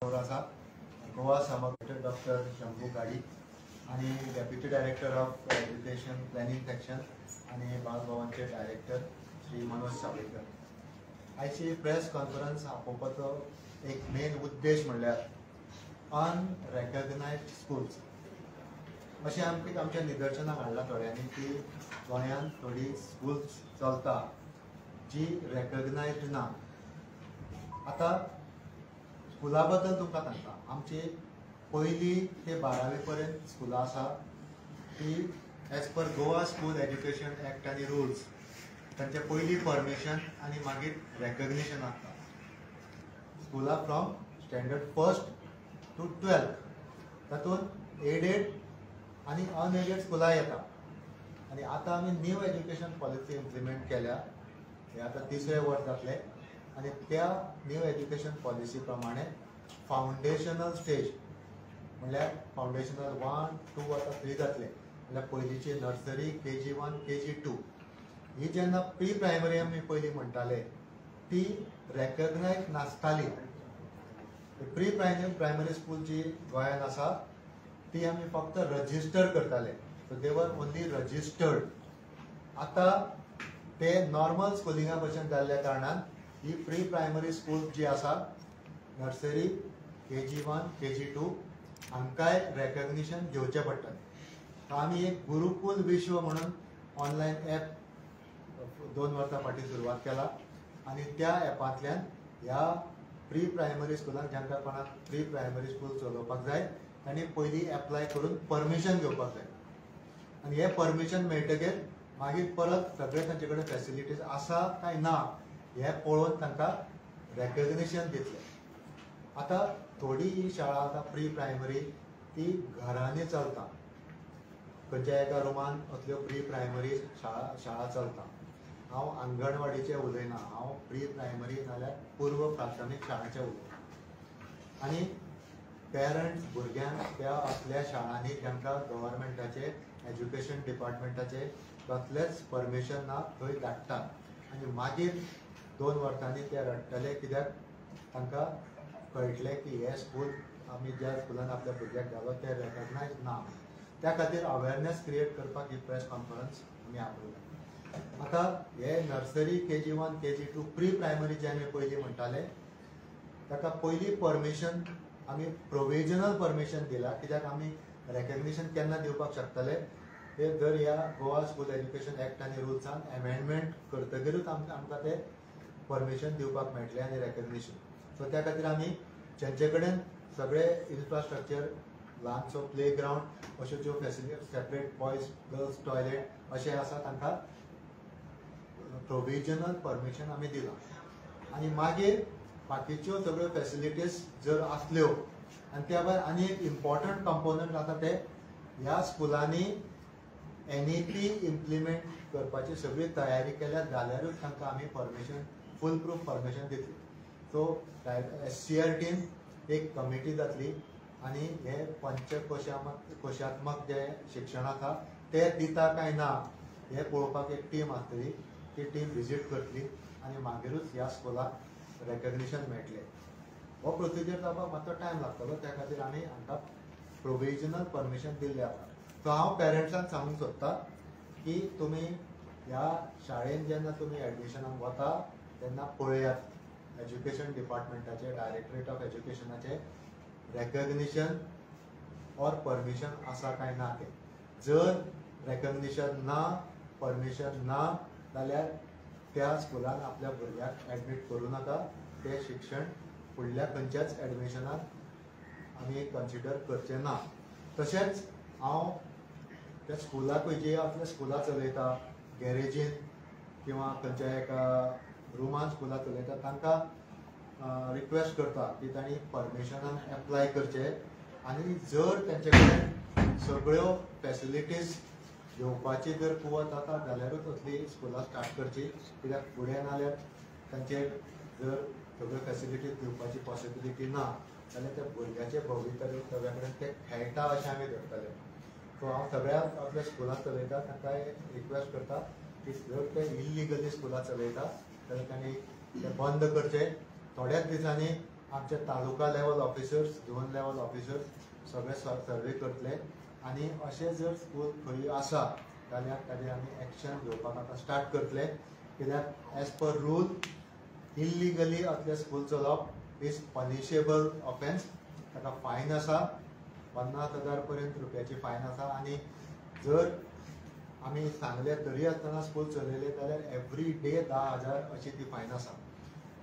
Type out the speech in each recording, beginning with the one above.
बरोबर आसा गोवा समग्र डॉक्टर शंभू गाडी आनी deputy director of education planning section आनी बाल भवनचे डायरेक्टर श्री मनोज सावयकर. आयची प्रेस कॉन्फरन्स आपोवपाचो एक मेन उद्देश म्हणल्यार अनरेकग्नायज्ड स्कूल्स अशें आमकां आमच्या निदर्शनाक हाडलां थोड्यांनी की गोंयांत थोडी स्कूल्स चलता जी रेकग्नायज्ड ना. आतां स्कुला बद्दल तुमकां सांगता, आमची पयली ते 12वी पर्यंत स्कुलां आसा ती as per Goa school education act आनी रुल्स तांचे पयली परमिशन आनी मागीर रेकग्निशन आसता. स्कुलां फ्रॉम स्टँडर्ड 1 to 12 तातूंत एडेड आनी अनएडेड स्कुलां येता. आनी आतां आमी न्यू एज्युकेशन पॉलिसी इम्प्लिमेंट केल्या, हे आतां तिसरें वर्स जातलें आनी त्या न्यू एज्युकेशन पॉलिसी प्रमाणे फावंडेशनल स्टेज म्हणल्यार फावंडेशनल 1, 2 आतां 3 जातले. म्हणल्यार पयलींची नर्सरी, KG 1, KG 2 ही जेन्ना प्री प्रायमरी आमी पयलीं म्हणटाले ती रेकग्नायज नासताली. प्री प्रायमरी स्कूल जी गोंयांत आसा ती आमी फक्त रजिस्टर करताले, so they were only registered. आतां ते नॉर्मल स्कुलिंगा भशेन जाल्ल्या कारणान ही प्री प्रायमरी स्कूल जी आसा नर्सरी, KG 1, KG 2 हांकांय रेकग्निशन घेवचें पडटलें. आमी एक गुरुकुल विश्व म्हणून ऑनलायन ॲप 2 वर्सां फाटीं सुरवात केला आनी त्या ॲपांतल्यान ह्या प्री प्रायमरी स्कुलांक जांकां कोणाक प्री प्रायमरी स्कूल चलोवपाक जाय तांणी पयलीं एप्लाय करून परमिशन घेवपाक जाय आनी हें परमिशन मेळटकीर मागीर परत सगळे तांचे कडेन फॅसिलिटीज आसा काय ना हें पळोवन तांकां रेकग्निशन दितले. आतां थोडी ही शाळा आतां प्री प्रायमरी ती घरांनी चलता, खंयच्या एका रुमान असल्यो प्री प्रायमरी शाळा चलता. हांव आंगणवाडीचें उलयना, हांव प्री प्रायमरी नाल्यार पूर्व प्राथमीक शाळांचें उलयता. आनी पेरंट्स भुरग्यांक त्या असल्या शाळांनी जांकां गव्हर्मेंटाचे एज्युकेशन डिपार्टमेंटाचे कसलेंच परमिशन ना थंय धाडटात आनी मागीर 2 वर्सांनी ते रडटले कित्याक तांकां कळटलें की हें स्कूल आमी ज्या स्कुलान आपल्या भुरग्याक घालो तें रेकग्नायज ना. त्या खातीर अवेरनेस क्रिएट करपाक ही प्रेस कॉन्फरन्स आमी आपयल्या. आतां हे nursery, KG 1, KG 2 pre primary जे आमी पयलीं म्हणटाले ताका पयलीं परमिशन आमी प्रोविजनल परमिशन दिला कित्याक आमी रेकग्निशन केन्ना दिवपाक शकतले ते जर ह्या गोवा स्कूल एज्युकेशन एक्ट आनी रुल्सान एमेंडमेंट करतकीरूच आमकां ते परमिशन दिवपाक मेळटलें आनी रेकग्निशन. सो त्या खातीर आमी जांचे कडेन सगळे इन्फ्रास्ट्रक्चर, ल्हानसो प्ले ग्रावंड अश्यो ज्यो facility, separate boys girls toilet अशें आसा तांकां प्रोविजनल परमिशन आमी दिलां. आनी मागीर बाकीच्यो सगळ्यो फॅसिलिटीज जर आसल्यो आनी त्या भायर आनी एक इम्पॉर्टंट कंपोनंट आसा ते ह्या स्कुलांनी NEP implement करपाची सगळी तयारी केल्या जाल्यारूच तांकां आमी परमिशन, फूल प्रूफ परमिशन दितली. सो SCRTन एक कमिटी जातली आनी हे पंचकोशात्मक जे शिक्षण आसा ते दिता काय ना हे पळोवपाक एक टीम आसतली, ती टीम विजीट करतली आनी मागीरूच ह्या स्कुलाक रेकग्निशन मेळटलें. हो प्रोसिजर जावपाक मातसो टायम लागतलो, त्या खातीर आमी हांकां प्रोविजनल परमिशन दिल्लें आसा. सो हांव पेरंट्सांक सांगूंक सोदता की तुमी ह्या शाळेन जेन्ना तुमी एडमिशनाक वता तेन्ना पळयात एज्युकेशन डिपार्टमेंटाचे, डायरेक्टरेट ऑफ एज्युकेशनाचे रेकग्निशन ऑर परमिशन आसा काय ना तें. जर रेकग्निशन ना, परमिशन ना जाल्यार त्या स्कुलान आपल्या भुरग्याक एडमीट करूं नाका. तें शिक्षण फुडल्या खंयच्याच एडमिशनाक आमी कन्सिडर करचें ना. तशेंच हांव त्या स्कुलाकूय जे आपल्या स्कुलां चलयता गॅरेजीन किंवा खंयच्या एका रुमान स्कुलां चलयता तांकां रिक्वेस्ट करता की तांणी परमिशनान एप्लाय करचें आनी जर तांचे कडेन सगळ्यो फॅसिलिटीज घेवपाची जर कुवत आसा जाल्यारूच असली स्कुलां स्टार्ट करची, कित्याक फुडें नाल्यार तांचेर जर सगळ्यो फॅसिलिटीज दिवपाची पॉसिबिलिटी ना जाल्यार त्या भुरग्याचे भवितव्या कडेन ते खेळटा अशें आमी धरतले. सो हांव सगळ्या आपल्या स्कुलां चलयता तांकां रिक्वेस्ट करता की जर ते इल्लिगली स्कुलां चलयता जाल्यार तांणी ते बंद करचे. थोड्याच दिसांनी आमचे taluka level officers, zone level officers सगळे सर्वे करतले आनी अशें जर स्कूल खंय आसा जाल्यार ताजेर आमी एक्शन घेवपाक आतां स्टार्ट करतले. कित्याक एज पर रूल इल्लिगली असले स्कूल चलोवप is punishable offence. ताका फायन आसा, 50,000 पर्यंत रुपयाची फायन आसा. आनी जर आमी सांगले तरी आसतना स्कूल चलयले जाल्यार एवरी डे 10,000 अशी ती फायन आसा.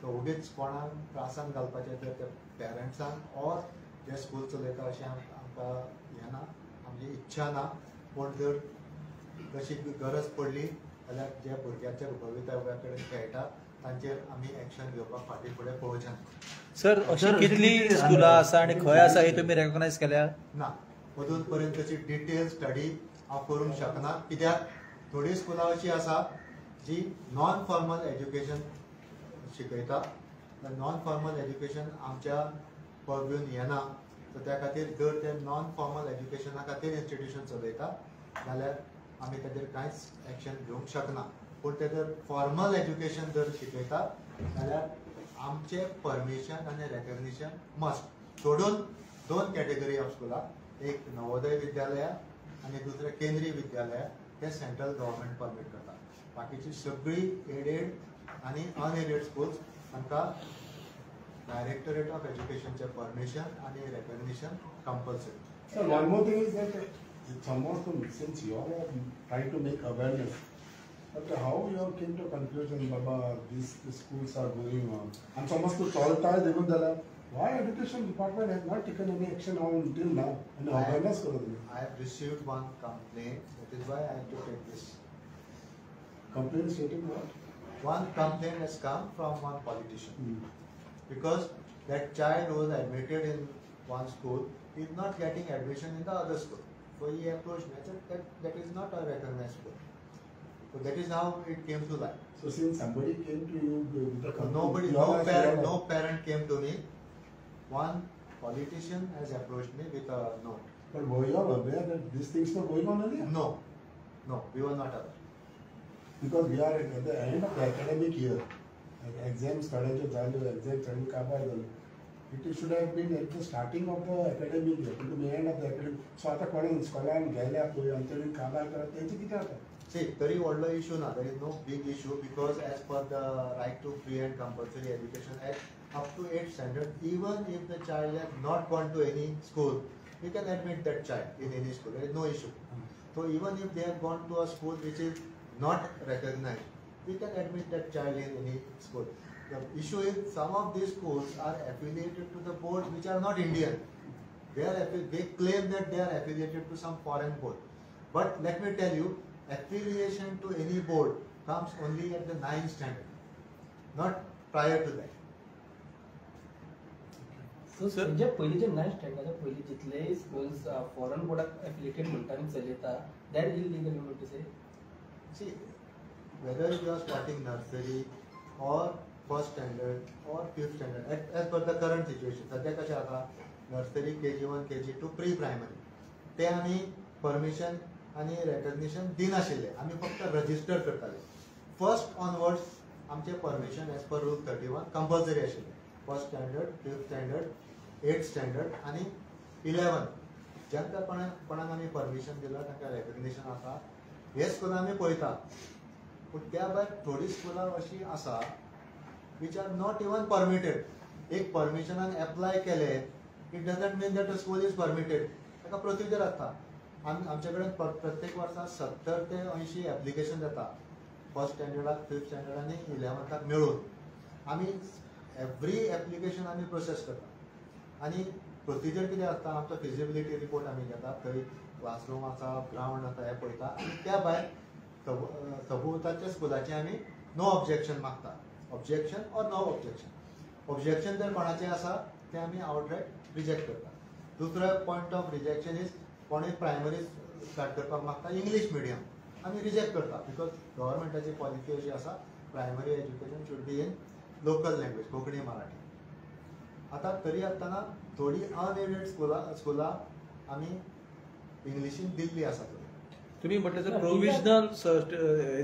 सो ओगीच कोणाक त्रासान घालपाचें तर त्या पेरंट्सांक ऑर जे स्कूल चलयता अशें आमकां हें ना, आमची इच्छा ना. पूण जर तशी गरज पडली जाल्यार जे भुरग्याच्या भवितव्या कडेन खेळटा तांचेर आमी एक्शन घेवपाक फाटीं फुडें पळोवचें ना. सर, अशी कितली स्कुलां आसा आनी खंय आसा हे तुमी रेकॉग्नायज केल्या? ना, अजून पर्यंत तशी डिटेल स्टडी हांव करूंक शकना. कित्याक थोडीं स्कुलां अशीं आसा जी नॉन फॉर्मल एज्युकेशन शिकयता. नॉन फॉर्मल एज्युकेशन आमच्या पर्व्यून येना. सो त्या खातीर जर ते नॉन फॉर्मल एज्युकेशना खातीर इन्स्टिट्यूशन चलयता जाल्यार आमी ताजेर कांयच एक्शन घेवंक शकना. पूण ते जर फॉर्मल एज्युकेशन जर शिकयता जाल्यार आमचें परमिशन आनी रेकग्निशन मस्ट. सोडून 2 कॅटेगरी ऑफ स्कुलां, एक नवोदय विद्यालया आनी दुसरें केंद्रीय विद्यालया, ते सेंट्रल गव्हर्मेंट परमीट करता. बाकीची सगळी एडेड आनी अनएडेड स्कूल्स तांकां डायरेक्टरेट ऑफ एज्युकेशनचें परमिशन आनी recognition compulsory. Sir, one more thing is that somewhat since you all are trying to make awareness, but how you all came to conclusion, Baba, these schools are going on? And समज तूं चलताय देखून जाल्यार why education department has not taken any action on till now and awareness करत न्ही? I have received one complaint, that is why I have to take this. Complaint stating what? One complaint has come from one politician. Because that child who was admitted in one school is not getting admission in the other school. So he approached me and said that is not a recognized school. So that is how it came to light. So since somebody came to you with the complaint, nobody, no parent came to me. One politician has approached me with a note. But were you all aware that these things were going on earlier? No, no, we were not aware. Because we are at the end of the academic year. Exams थोड्यांच्यो जाल्यो, exams थोड्यांच्यो काबार जाल्यो. It should have been at the starting of the academic year, but the end of the academic. So आतां कोणें स्कॉलान गेल्या पळय आनी तेणी काबार करप तेंचें कितें जाता? See, तरी व्हडलो इशू ना. There is no big issue because as per the Right to Free and Compulsory Education Act, up to 8th standard, even if the child has not gone to any school, we can admit that child in any school. There is no issue. So even if they have gone to a school which is not recognized, we can admit that child in any school. The issue is some of these schools are affiliated to the boards which are not Indian. They claim that they are affiliated to some foreign board. But let me tell you, affiliation to any board comes only at the 9th standard, not prior to that. So, sir, जे पयलीं जे 9th standard पयलीं जितले schools foreign बोर्डाक affiliated म्हणटा आनी चलयता, that illegal you want to say? See, whether you are starting nursery or first standard or fifth standard, as per the current situation, सध्या कशें आसा, nursery, KG1, KG2, pre primary, ते आमी permission आनी recognition दिनाशिल्ले, आमी फक्त रजिस्टर करताले. फर्स्ट ऑनवर्ड्स आमचें permission as per rule 31 compulsory आशिल्लें. First standard, fifth standard, 8th standard आनी 11 जांकां कोणाक आमी परमिशन दिलां तांकां रेकग्निशन आसा. हे स्कुलां आमी पळयता. पूण त्या भायर थोडीं स्कुलां अशीं आसा which are not even permitted. एक परमिशनान एप्लाय केलें, it doesn't mean that a school is permitted. ताका प्रोसिजर आसता. आमचे कडेन प्रत्येक वर्सा 70 ते 80 एप्लिकेशन जाता, फर्स्ट स्टँडर्डाक, फिफ्थ स्टँडर्ड आनी 11थाक मेळून. आमी एवरी एप्लिकेशन आमी प्रोसेस करता. आनी प्रोसिजर कितें आसता, आमचो फिजिबिलिटी रिपोर्ट आमी घेता, थंय क्लासरूम आसा, ग्रावंड आसा हें पळयता आनी त्या भायर सभोवताच्या स्कुलाचें आमी नो ऑब्जेक्शन मागता. Objection or no objection. Objection जर कोणाचें आसा तें आमी आवटरायट रिजेक्ट करता. दुसरो पॉयंट ऑफ रिजेक्शन is कोणूय प्रायमरी स्टार्ट करपाक मागता इंग्लीश मिडियम, आमी रिजेक्ट करता because गव्हर्मेंटाची पॉलिसी अशी आसा, primary education should be in local language, Konkani, Marathi. आतां तरी आसतना थोडी अनएडेड स्कुलां आमी इंग्लिशीन दिल्ली आसा. तुम्ही म्हटलं तर प्रोविजनल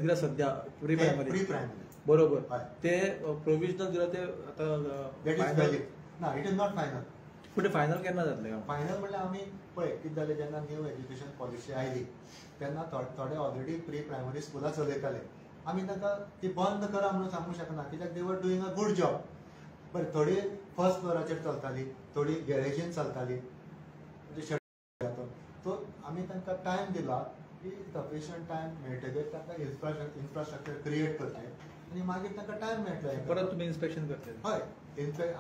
दिला सध्या प्री प्रायमरी, प्री प्रायमरी बरोबर, ते प्रोविजनल दिला ते आता that is valid. ना, it is not final. पूण फायनल केन्ना जातलें? फायनल म्हणल्यार आमी पळय कितें जालें, जेन्ना न्यू एज्युकेशन पॉलिसी आयली तेन्ना थोडे ऑलरेडी प्री प्रायमरी स्कुलां चलयताले. आमी तांकां ती बंद करा म्हणून सांगूंक शकना, कित्याक they were doing a good job. बरें, थोडी फर्स्ट फ्लोराचेर चलताली, थोडी गॅरेजीन चलताली, म्हणजे शेट. सो आमी तांकां टायम दिला की सफिशियंट टायम मेळटकीर तांकां इन्फ्रास्ट्रक्चर क्रिएट करचें आनी मागीर तांकां टायम मेळटलो. परत तुमी इन्स्पेक्शन करतले? हय,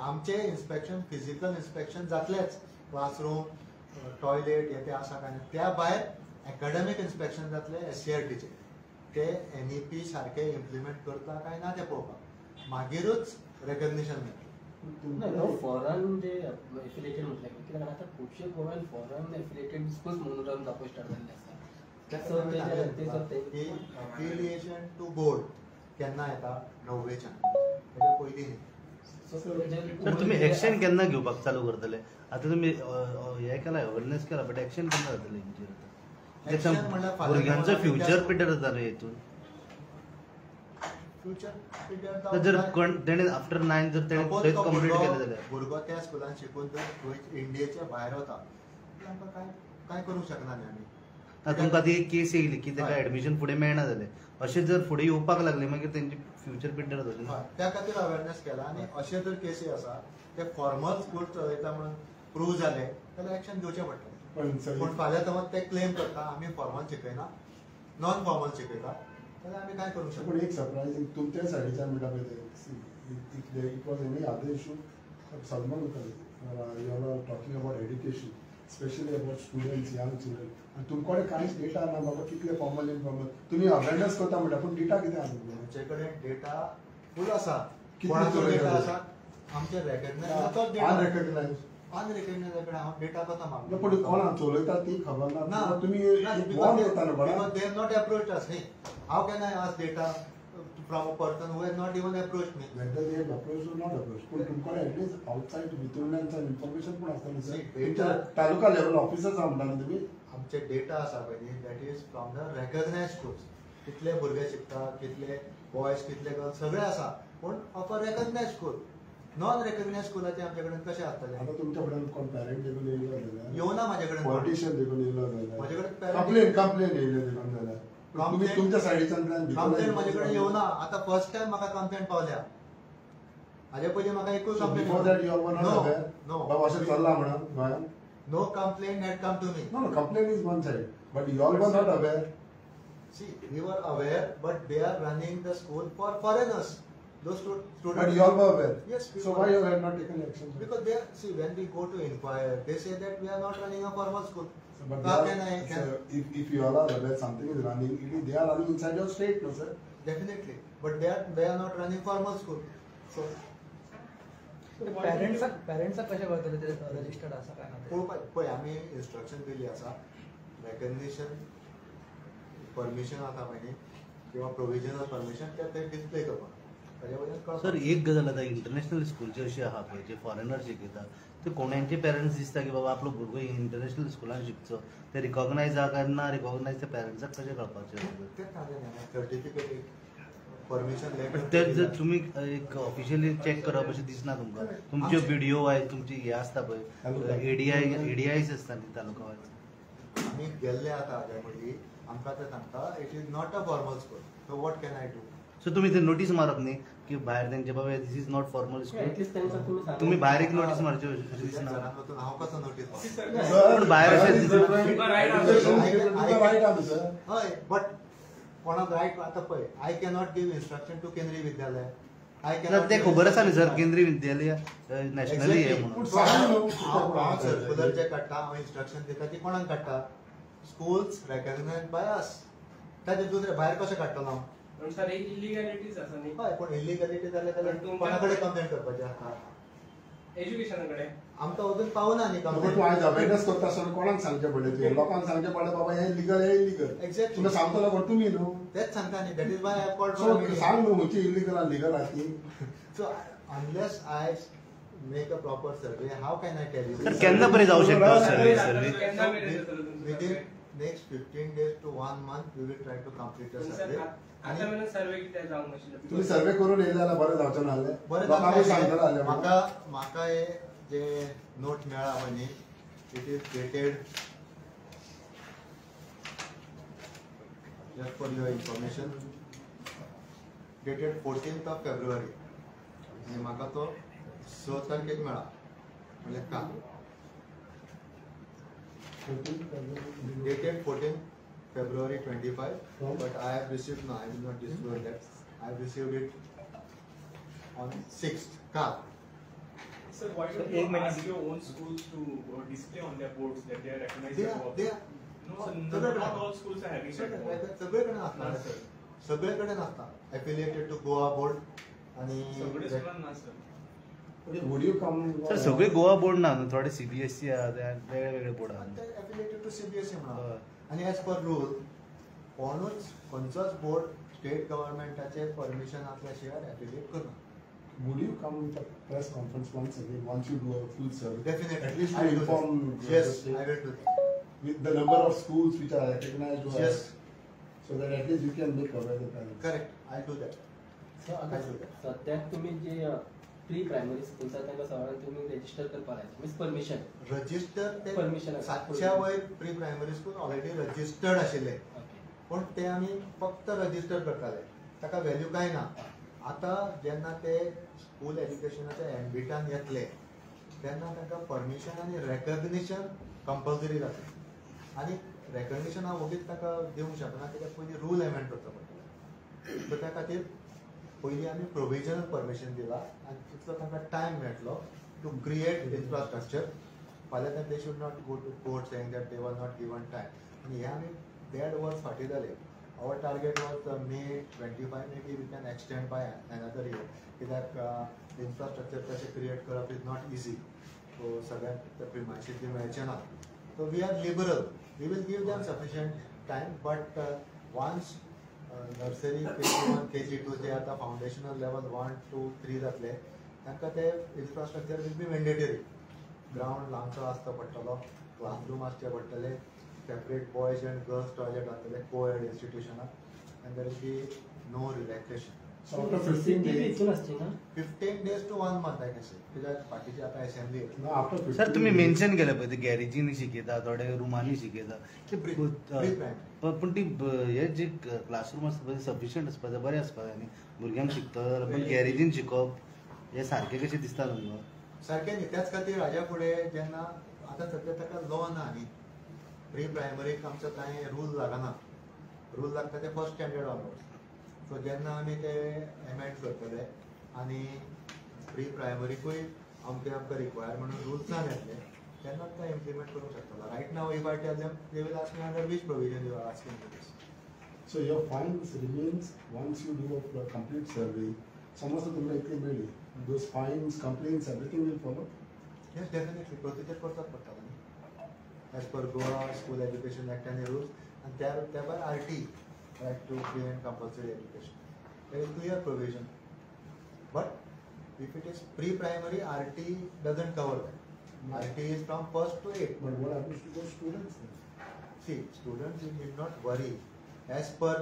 आमचें इन्स्पेक्शन फिजिकल इन्स्पेक्शन जातलेंच, क्लासरूम, टॉयलेट हे ते आसा काय ना. त्या भायर एकाडेमीक इन्स्पेक्शन जातलें एससीआरटीचें, ते एनईपी सारकें इम्प्लिमेंट करता काय ना तें पळोवपाक, मागीरूच रेकग्निशन मेळटलें. ना, फॉरन जे एफिलिएटेड म्हटलें, कित्याक आतां खुबशे गोव्यान फॉरन एफिलिएटेड स्कूल्स म्हणून रन जावपाक स्टार्ट जाल्ले आसा. की अफिलिएशन टू बोर्ड केन्ना येता? 9वेच्यान, तेच्या पयलीं न्ही. सर, तुमी एक्शन केन्ना घेवपाक चालू करतले? आतां तुमी हें केलां, अवेरनेस केला, बट एक्शन केन्ना जातलें हेंचेर? आतां भुरग्यांचो फ्युचर पिटर जाता न्हू हेतून. फ्युचर जर तेणें आफ्टर 9 जर तेणें थंयच कंप्लीट केलें जाल्यार भुरगो त्या स्कुलान शिकून जर इंडियेच्या भायर वता, आमकां काय काय करूंक शकना न्ही आमी. तुमकां ती एक केस येयली की ताका एडमिशन फुडें मेळना जालें, अशें जर फुडें येवपाक लागलें मागीर तेंची फ्युचर पिड्ड्यार जातलें. त्या खातीर अवेरनेस केला आनी अशे जर केसी आसा ते फॉर्मल स्कूल चलयता म्हणून प्रूव जाले जाल्यार एक्शन घेवचें पडटलें. पूण फाल्यां समज ते क्लेम करता आमी फॉर्मल शिकयना, नॉन फॉर्मल शिकयता, जाल्यार आमी काय करूंक शकता? पूण एक सरप्रायझींग तुमच्या सायडीच्यान म्हणटा पळय, it was any other issue Salman वताले, you are talking about education, specially about students, young children, आनी तुमकडे कांयच डेटा ना बाबा कितले फॉर्मल इनफॉर्मल. तुमी अवेरनेस करता म्हणटा, पूण डेटा कितें आसा? आमचे कडेन डेटा फूल आसा. कोणाचो डेटा आसा? आमचे रेकग्नायज, अनरेकग्नायज, अनरेकग्नायज कडेन हांव डेटा कसो मागता? पूण कोण चलयता ती खबर ना. तुमी वॉर्न करता न्हू कोणाक? They have not approach us न्ही. How can I ask data from a person who has not even approached me? Whether they have approached or not approached, पण तुमकडे at least outside भितरल्यान इन्फॉर्मेशन पण आसता न्ही sir? Taluka level officers आहा म्हणटा न्ही तुमी? आमचे डेटा आसा पळय न्ही, that is from the recognise schools. कितले भुरगे शिकता, कितले बॉयज, कितले गर्ल्स, सगळे आसा, पूण of a recognise school. Non recognise स्कुलाचे आमचे कडेन कशें आसतलें? आतां तुमच्या फुड्यान कोण पॅरंट देखून येयलो जाल्यार, येवना म्हाजे कडेन पॉलिटिशियन देखून येयलो जाल्यार, म्हाजे कडेन कंप्लेन येयल्यो देखून जाल्यार तुमच्या सायडीच्यान कंप्लेन म्हाजे कडेन येवना. आतां फर्स्ट टायम म्हाका कंप्लेन पावल्या, हाजे पयलीं म्हाका एकूय कंप्लेन. बाबा अशें चल्लां म्हणून गोंयांत? No complaint had come to me. No, no, complaint is one side, but you all were not aware. See, we were aware, but they are running the school for foreigners. Those students. But you all were aware. Yes. So why you have not taken action? Because they are, see, when we go to inquire, they say that we are not running a formal school. So, but how can I? So if you all are aware something is running, they are running inside your state, no sir? Definitely, but they are not running formal school. So. पॅरंट्साक कशें कळटलें ते registered आसा काय ना? पळोवपाक पळय, आमी instruction दिल्ली आसा, रेकग्निशन परमिशन आसा पळय न्ही, किंवा प्रोविजनल परमिशन ते डिस्प्ले करपाक. ताजे वयल्यान सर एक गजाल आतां इंटरनॅशनल स्कूलची अशी आहा पळय, जे फॉरेनर शिकयता ते कोणाचे पेरंट्स दिसता की बाबा आपलो भुरगो इंटरनॅशनल स्कुलान शिकचो, ते रिकॉग्नायज आहा काय ना रिकॉग्नायज, ते पेरंट्साक कशें कळपाचें? तें सांगलें, सर्टिफिकेट परमिशन लेटर. ते जर तुमी एक ऑफिशियली चॅक करप अशें दिसना तुमकां? तुमच्यो बीडीओ वायज तुमची हे आसता पळय, एडीआयस आसता न्ही तालुका वायज. आमी गेल्ले आतां हाज्या पयलीं, आमकां ते सांगता it is not a formal school, so what can I do? So तुमी ते नोटीस मारप न्ही की भायर तेंचे बाबा this is not formal school, तुमी भायर एक नोटीस मारची अशें दिसना? हांव कसो नोटीस? भायर अशें दिसना. हय, बट कोणाक रायट आतां पळय, I cannot give instruction to Kendriya Vidyalaya. ते खबर आसा न्ही सर, केंद्रीय विद्यालय नॅशनली हे म्हणून. हांव सर्कुलर जे काडटा, हांव इन्स्ट्रक्शन दिता ती कोणाक काडटा? Schools रेकग्नायज by us. ताचे दुसरे भायर कशें काडटलो हांव? पण सर इलिगॅलिटीज आसा न्ही? हय, पूण इलिगॅलिटी जाल्यार जाल्यार कोणा कडेन कंप्लेन करपाचें आसा? एज्युकेशना कडेन. आमकां अजून पावना न्ही कंप्लेन. तूं आयज अवेरनेस करता आसतना कोणाक सांगचें पडलें? तुवें लोकांक सांगचें पडलें बाबा हें लिगल, हें इलिगल. एक्झॅक्टली. तुका सांगतलो कोण? तुमी न्हू. तेच सांगता न्ही, that is why I called. So सांग न्हू खंयची इलिगल आनी लिगल आसा ती. So unless I make a proper survey, how can I tell you? Sir केन्ना पर्यंत जावं शकता survey? Survey within next 15 days to 1 month we will try to complete the survey. आतां मेरेन सर्वे कित्याक जावंक नाशिल्लो? तुमी सर्वे करून येयले जाल्यार बरें जावचें नासलें? बरें लोकांकूय सांगतले जाल्यार. म्हाका म्हाका हे जे नोट मेळ्ळा पळय न्ही, it is dated, just for your information, dated 14th of February आनी म्हाका तो 6 तारखेक मेळ्ळा, म्हणल्यार काल. Dated 14th February 25, but I have received, no, I will not disclose that. I have received it on 6th, काल. Sir, why don't you ask your own schools to display on their boards that they are recognized? They are. No, sir, not all schools are having that board. सगळे कडेन आसता, सगळे कडेन आसता. Affiliated to Goa board आनी सगळे स्कुलान ना sir. Would you come? Sir, सगळे गोवा बोर्ड ना, थोडे सीबीएसई आहा, वेगळे वेगळे बोर्ड आहा. ते एफिलिएटेड टू सीबीएसई म्हणा. आनी एज पर रूल कोणूच खंयचोच बोर्ड स्टेट गव्हर्मेंटाचे परमिशन आसल्या शिवाय एफिलिएट करना. Would you come with a press conference once again, once you do a full survey? Definitely. At least to inform. Yes, I will do that. With the number of schools which are recognized. Yes. So that at least you can make aware the parents. Correct. I'll do that. So, सद्याक तुम्ही जे pre primary schools आसा तांकां सगळ्यांक तुमी register करपाक लायचे, means permission. Register ते permission 700 वयर pre primary school already registered आशिल्ले, पूण ते आमी फक्त रजिस्टर करताले, ताका व्हॅल्यू कांय ना. आतां जेन्ना ते स्कूल एज्युकेशनाच्या एम्बिटान येतले तेन्ना तांकां परमिशन आनी रेकग्निशन कंपल्सरी जातलें. आनी रेकग्निशन हांव ओगीच ताका दिवंक शकना, कित्याक पयलीं रूल एमेंड करचो पडटलो. सो त्या खातीर पयलीं आमी प्रोविजनल परमिशन दिला आनी तितलो तांकां टायम मेळटलो टू क्रिएट इन्फ्रास्ट्रक्चर. फाल्यां ते they should not go to court saying that they were not given time. आनी हें आमी 1.5 वर्स फाटीं जालें. Our target was May 25, maybe we can extend by another year. कित्याक इन्फ्रास्ट्रक्चर तशें क्रिएट करप is not easy. सो सगळ्यांक ते प्रिमायसीस बी मेळचें ना. So we are liberal, we will give them sufficient time, but once nursery KG1 KG2 जे आतां फावंडेशनल level 1 2 3 जातले तांकां ते infrastructure will be mandatory. Ground ल्हानसो आसचो पडटलो, क्लासरूम आसचे पडटले, separate boys and girls toilet आसतले को add इन्स्टिट्यूशनाक, and there will be no relaxation. So after 15 days, 15 days to 1 month I can say, कित्याक बाकीची आतां असेंब्ली. सर, तुमी मेन्शन केलें पळय, ते गॅरेजींनी शिकयता, थोडे रुमांनी शिकयता, पूण ती हे जे क्लासरूम आसता पळय सफिशियंट आसपा जाय, बरें आसपा जाय न्ही भुरग्यांक शिकता जाल्यार. पूण गॅरेजीन शिकप हें सारकें कशें दिसता तुमकां? सारकें न्ही. त्याच खातीर हाज्या फुडें जेन्ना आतां सद्या ताका लॉ ना न्ही, प्री प्रायमरीक आमचो कांय रूल लागना, रूल लागता ते फर्स्ट स्टँडर्ड ऑनवर्ड्स. सो जेन्ना आमी ते एमेंड करतले आनी प्री प्रायमरीकूय अमके आमकां रिक्वायरमेंट रुल्सान येतले तेन्ना ते इम्प्लिमेंट करूंक शकतलो. Right now if I tell them, they will ask me under which provision you are asking for this. So your fines remains once you do a complete survey. समज तुमकां इतली मेळ्ळी, those fines, complaints, everything will follow? Yes, definitely. Procedure करचाच पडटलो न्ही as per Goa school education act आनी rules, आनी त्या भायर RT, right to free and compulsory education, there is clear provision. But if it is pre primary, RT doesn't cover that. RT is from 1st to 8th. But what happens to those students then? See, students, you need not worry. As per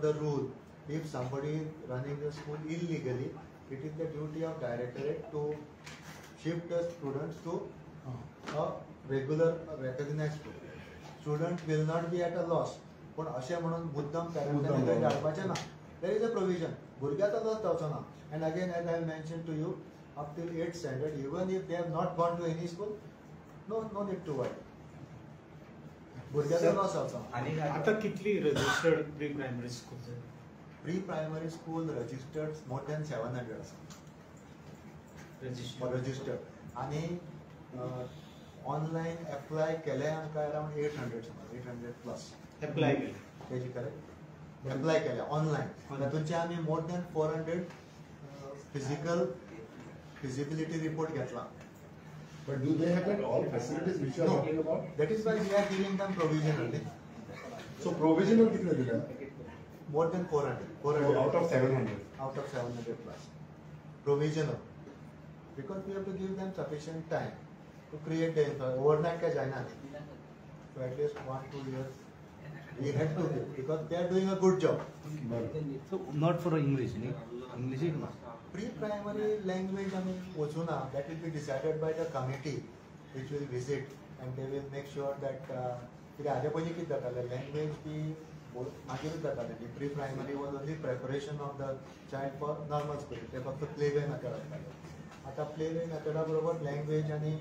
the rule, if somebody is running the school illegally, it is the duty of directorate to shift the students to a regular recognized school. Student will not be at a loss. पण अशें म्हणून मुद्दम पॅरंट्सांनी थंय धाडपाचें ना. There is a provision. भुरग्याचो loss जावचो ना. And again, as I mention to you, up till 8th standard, even if they have not gone to any school, no need to worry. भुरग्याचो लॉस जावचो ना. आतां कितली registered pre primary school? Pre primary school registered more than 700 आसा registered, आनी online apply केले आमकां around 800 समज, 800 प्लस एप्लाय केले. तेजी करेक्ट एप्लाय केले ऑनलायन. तातूंतचे आमी more than 400 physical feasibility report घेतला. But do they have that all facilities which you are talking about? That is why we are giving them provisionally. So provisional कितले दिले? More than 400. 400 out of 700. Out of 700 plus. Provisional. Because we have to give them sufficient time to create the infrastructure. Overnight काय जायना न्ही. So at least 1-2 years we had to give, because they are doing a good job. So not for English न्ही, इंग्लिशीक ना. Pre primary language आमी वचूना, that will be decided by the committee which will visit and they will make sure that कित्याक हाजे पयलीं कितें जातालें, language बी मागीरूच जातालें. Pre primary was only preparation of the child for normal school, ते फक्त प्ले वे मेथड आसताले. आतां प्ले वे मेथडा बरोबर लँग्वेज आनी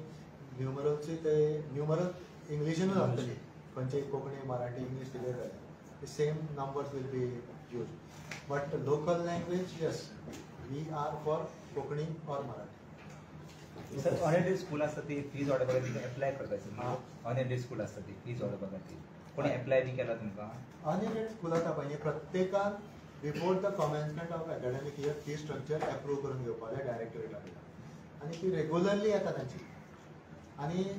न्युमरल्सूय ते न्युमरल इंग्लिशीनूच आसतली, खंयची कोंकणी मराठी इंग्लीश कितें जाल्यार same numbers will be use. But local language yes, we are for Konkani or Marathi. Sir, unaided school आसता ती फीज वाडोवपा खातीर एप्लाय करता. अनएडेड स्कूल आसता ती फीज वाडोवपा खातीर कोणी एप्लाय बी केला तुमकां? अनएडेड स्कूल आतां पळय प्रत्येकान before the commencement of academic year fee structure approve करून घेवपाक जाय डायरेक्टरेटा कडल्यान, आनी ती रेगुलरली येता तांची. आनी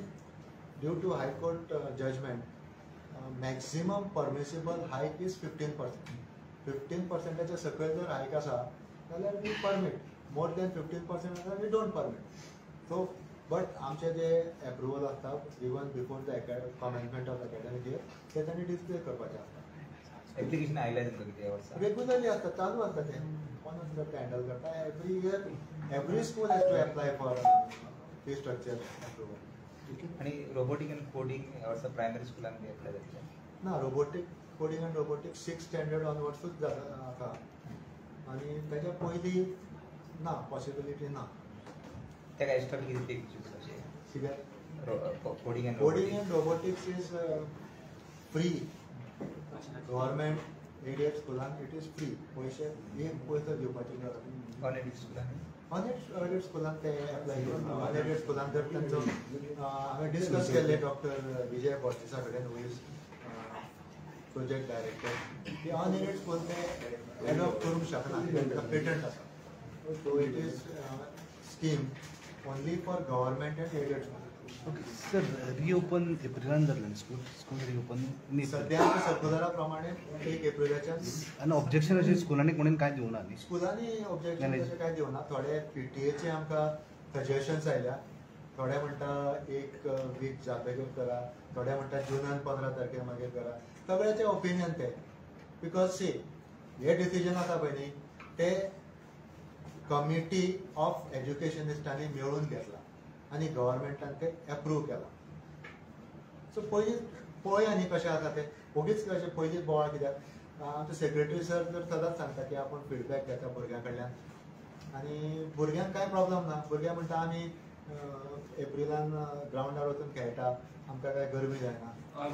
due to high court judgement maximum permissible hike is 15%. 15%च्या सकयल जर हायक आसा जाल्यार we permit, more than 15% आसा we don't permit. So but आमचे जे एप्रुवल आसता even before the commencement of academic year ते तांणी डिस्प्ले करपाचें आसता. एप्लिकेशन आयलें तुमकां कितें वर्सा? रेगुलरली आसता, चालू आसता तें, कोणूच ते हँडल करता. Every year every school has to apply for fee structure approval. आनी रोबोटीक आनी कोडींग ह्या वर्सा प्रायमरी स्कुलान बी एप्लाय जातलें? ना, रोबोटीक कोडींग आनी रोबोटीक 6th standard ऑनवर्ड्सूच जाता आसा, आनी ताच्या पयलीं ना, पॉसिबिलिटी ना. ताका एक्स्ट्रा बी कितें अशें कित्याक coding and coding and robotics is free, government aided स्कुलान it is free, पयशे एक पयसो दिवपाची गरज ना. अनएडेड स्कुलान? अनएडेड स्कुलान ते एप्लाय करता. अनएडेड स्कुलान जर तांचो हांवें डिस्कस केल्लें डॉक्टर विजय बॉर्जिसा कडेन, हू is project director, की अनएडेड स्कूल ते एडॉप्ट करूंक शकना, तांकां पेटंट आसा. So it is scheme only for government and aided school. Okay sir, reopen एप्रिलान जातलें स्कूल? स्कूल रिओपन सद्या आमच्या सर्कुलरा प्रमाणे 1 एप्रिलाच्यान. आनी ऑब्जेक्शन अशें स्कुलांनी कोणीन कांय दिवना न्ही? स्कुलांनी ऑब्जेक्शन अशें कांय दिवना. थोडे पीटीएचे आमकां सजेशन्स आयल्या, थोडे म्हणटा 1 वीक जातकीर करा, थोडे म्हणटा जुनान 15 तारखेर मागीर करा. सगळ्याचे ओपिनियन ते, because सी हे डिसिजन आसा पळय न्ही ते कमिटी ऑफ एज्युकेशनिस्टांनी मेळून घेतला आनी गव्हर्मेंटान ते एप्रूव केला. सो पयलीं पळया न्ही कशें आसा तें, ओगीच कशें पयलींच बोवाळ कित्याक. आमचो सेक्रेटरी सर तर सदांच सांगता की आपूण फिडबॅक घेता भुरग्यां कडल्यान, आनी भुरग्यांक कांय प्रॉब्लम ना. भुरग्यां म्हणटा आमी एप्रिलान ग्रावंडार वचून खेळटा, आमकां कांय गरमी जायना. हय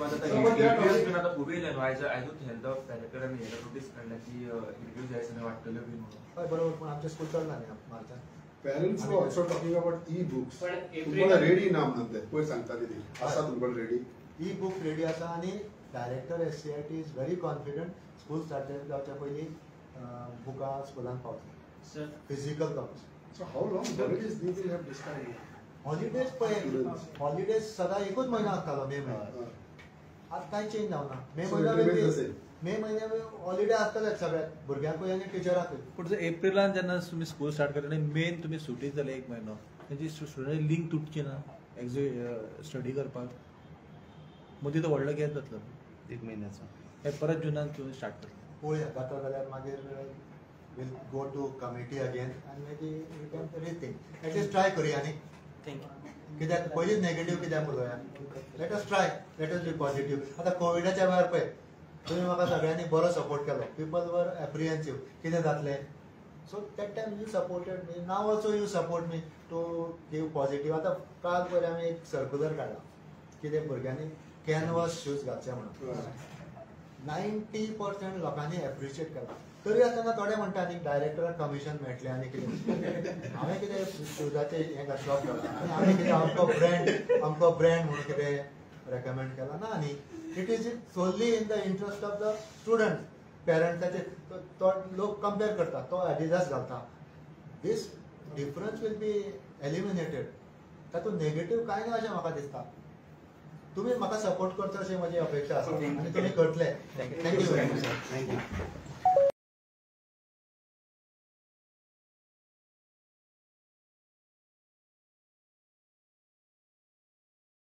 बरोबर, पूण आमचें स्कूल चलना न्ही मार्चान. Parents were also talking about e-books. तुमकां रेडी ना म्हणून ते पयर सांगताले ती आसा तुमकां रेडी? ई-बूक रेडी आसा, आनी director SCERT is very confident school start जावच्या पयलीं बुकां स्कुलान पावतलीं, physical copies. So how long holidays they will have this time? Holidays पळय, हॉलिडेज सदां एकूच म्हयनो आसतालो, मे म्हयनो. आतां कांय चेंज जावना, मे म्हयन्या हॉलिडे आसतलेच सगळ्या भुरग्यांकूय आनी टिचरांकूय. पूण जर एप्रिलान जेन्ना तुमी स्कूल स्टार्ट करता आनी मेन तुमी सुटी जाले 1 म्हयनो, तेंची स्टुडंट लिंक तुटची ना स्टडी करपाक? मदीं तो व्हडलो गॅप जातलो 1 म्हयन्याचो, हे परत जुनान तुमी स्टार्ट करतले. पळोवया जाता जाल्यार मागीर we'll go to committee again आनी मागीर we can rethink, at least try करुया न्ही. कित्याक पयलींच नेगेटीव कित्याक उलोवया, let us try, let us be positive. आतां कोविडाच्या वेळार पळय तुमी म्हाका सगळ्यांनी बरो सपोर्ट केलो, पिपल वर एप्रिहेन्सीव कितें जातलें. So that time you supported me, now also you support me to give positive. आतां काल पयर आमी एक सर्कुलर काडला कितें भुरग्यांनी कॅनवास शूज घालचे म्हणून, 90% लोकांनी एप्रिशिएट केला. तरी आसतना थोडे म्हणटा न्ही डायरेक्टराक कमिशन मेळटलें आनी कितें. हांवें कितें शूजाचें हें शॉप घालां आनी हांवें कितें अमको ब्रँड म्हणून कितें रेकमेंड केला ना न्ही. It is solely in the interest of the student. पेरंट्साचे तो लोक कंपेर करता, तो एडिडास घालता, this difference will be eliminated. तातूंत नेगेटीव कांय ना अशें म्हाका दिसता. तुमी म्हाका सपोर्ट करचो अशी म्हजी अपेक्षा आसा आनी तुमी करतले. Thank you very much. Thank you.